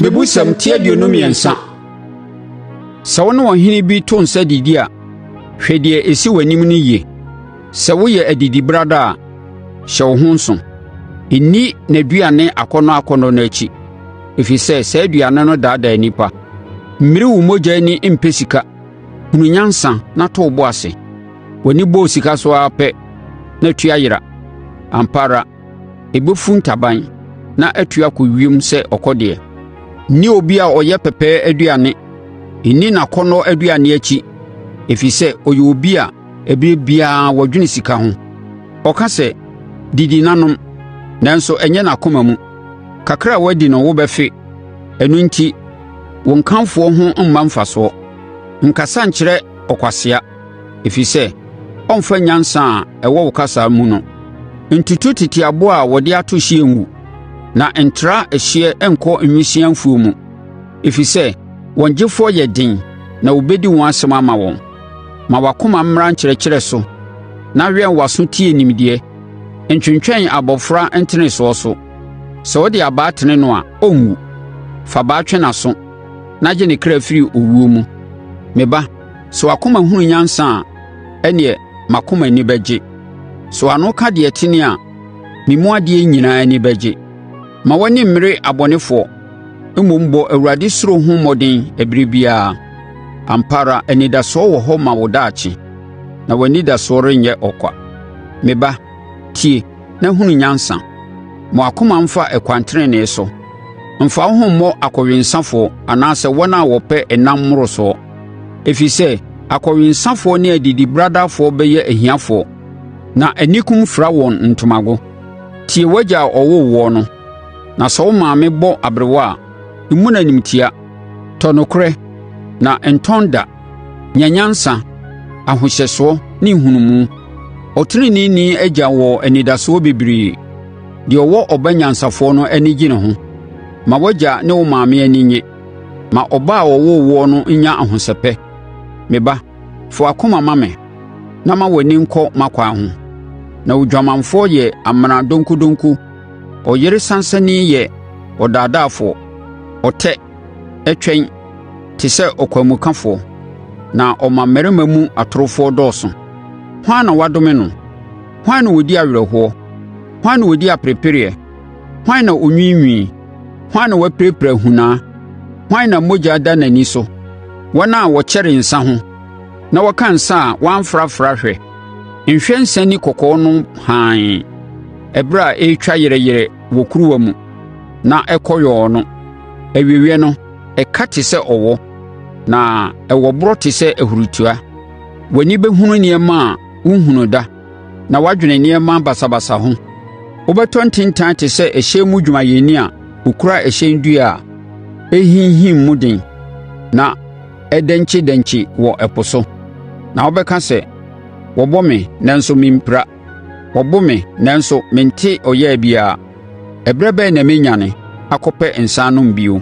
MMEBUSƐM ti 23. Sɛ wo ne ɔhene bi to nsa didi a, hwɛ deɛ ɛsi w'anim no yie. Sɛ woyɛ adidibrada a, hyɛ wo ho nso. Nni n'aduane akɔnnɔakɔnnɔ no akyi, ɛfiri sɛ saa aduane no daadaa nnipa. Mmiri wo mogya ani mpɛ sika; hunu nyansa na to wo bo ase. W'ani bɔɔ sika so ara pɛ, na atu ayera. Ampa ara, ɛbɛfu ntaban na atu akɔ ewiem sɛ ɔkɔdeɛ. Nni obi a ɔyɛ pɛpɛɛ aduane, nni n'akɔnnɔ aduane akyi, ɛfiri sɛ ɔyɛ obi a ɛberɛ biara ɔdwene sika ho. Ɔka sɛ, “Didi na nom,” nanso ɛnyɛ n'akoma mu. Kakra a woadi no wobɛfe, ɛno enti wo nkamfoɔ ho mma mfasoɔ. Nkasa nkyerɛ ɔkwasea, ɛfiri sɛ ɔremfa nyansa a ɛwɔ wo kasa mu no. Ntutu tete aboɔ a wɔde ato hyeɛ ngu, na ntra ɛhyeɛ nkɔ nwisiaa mfuo mu, ɛfiri sɛ wɔn gyefoɔ yɛ den na ɔbɛdi wɔn asɛm ama wɔn. Ma w'akoma mmra nkyerɛkyerɛ so na wɛn w'aso tie nimdeɛ. Ntwentwɛn abɔfra ntenesoɔ so; sɛ wode abaa tene no a, ɔrenwu. Fa abaa twe n'aso na gye ne kra firi owuo mu. Me ba, sɛ w'akoma hunu nyansa a, ɛnneɛ m'akoma ani bɛgye. Sɛ w'ano ka deɛ ɛtene a, me mu adeɛ nyinaa ani bɛgye. Mma w'ani mmere abɔnefoɔ, mmom bɔ Awurade suro ho mmɔden ɛberɛ biara. Ampa ara anidasoɔ wɔ hɔ ma wo daakye, na w'anidasoɔ renyɛ ɔkwa. Me ba, tie na hunu nyansa; ma w'akoma mfa ɛkwan tenenee so. Mfa wo ho mmɔ akɔwensafoɔ anaasɛ wɔn a wɔpɛ ɛnam mmorosoɔ, ɛfiri sɛ akɔwensafoɔ ne adidibradafoɔ bɛyɛ ahiafoɔ, na anikum fira wɔn ntomago. Tie w'agya a ɔwoo woɔ no, na sɛ wo maame bɔ aberewa a, mmu no animtia. Tɔ nokorɛ, na ntɔn da. Nya nyansa, ahohyɛsoɔ ne nhunumu. Ɔteneneeni agya wɔ anidasoɔ bebree; deɛ ɔwɔ ɔba nyansafoɔ no ani gye ne ho. Ma w'agya ne wo maame ani nnye; ma ɔbaa a ɔwoo woɔ no nya ahosɛpɛ. Me ba, fa w'akoma ma me, na ma w'ani nkɔ m'akwan ho. Na odwamanfoɔ yɛ amena donkudonku, ɔyere sansani yɛ ɔdaadaafoɔ. Ɔtɛ, twɛn te sɛ ɔkwanmukafoɔ, na ɔma mmarima mu atorofoɔ dɔɔso. Hwan na wɔadome no? Hwan na ɔdi awerɛhoɔ? Hwan na ɔdi aperepereɛ? Hwan na ɔnwiinwii? Hwan na wapirapira hunaa? Hwan na mogya da n'ani so? Wɔn a wɔkyɛre nsã ho na wɔka nsã a wɔamfrafra hwɛ. Nhwɛ nsã ani kɔkɔɔ no hann ɛberɛ a ɛretwa yerɛ yerɛ wɔ kuruwa mu na ɛkɔ yɔɔ no. Awieeɛ no, ɛka te sɛ ɔwɔ, na ɛwɔ borɔ te sɛ ahurutoa. W'ani bɛhunu nneɛma a wonhunuu da na woadwene nneɛma basabasa ho. Wobɛtɔ ntintan te sɛ ɛhyɛn mu dwumayɛni a ɔkura ɛhyɛn dua a ɛrehinhim mu den na ɛdɛnkyedɛnkye wɔ ɛpo so. Na wobɛka sɛ, “Wɔbɔ me, nanso mempira. Wɔbo me, nanso mente ɔyea biara. Ɛberɛ bɛn na mɛnyane akɔpɛ nsã anom bio?”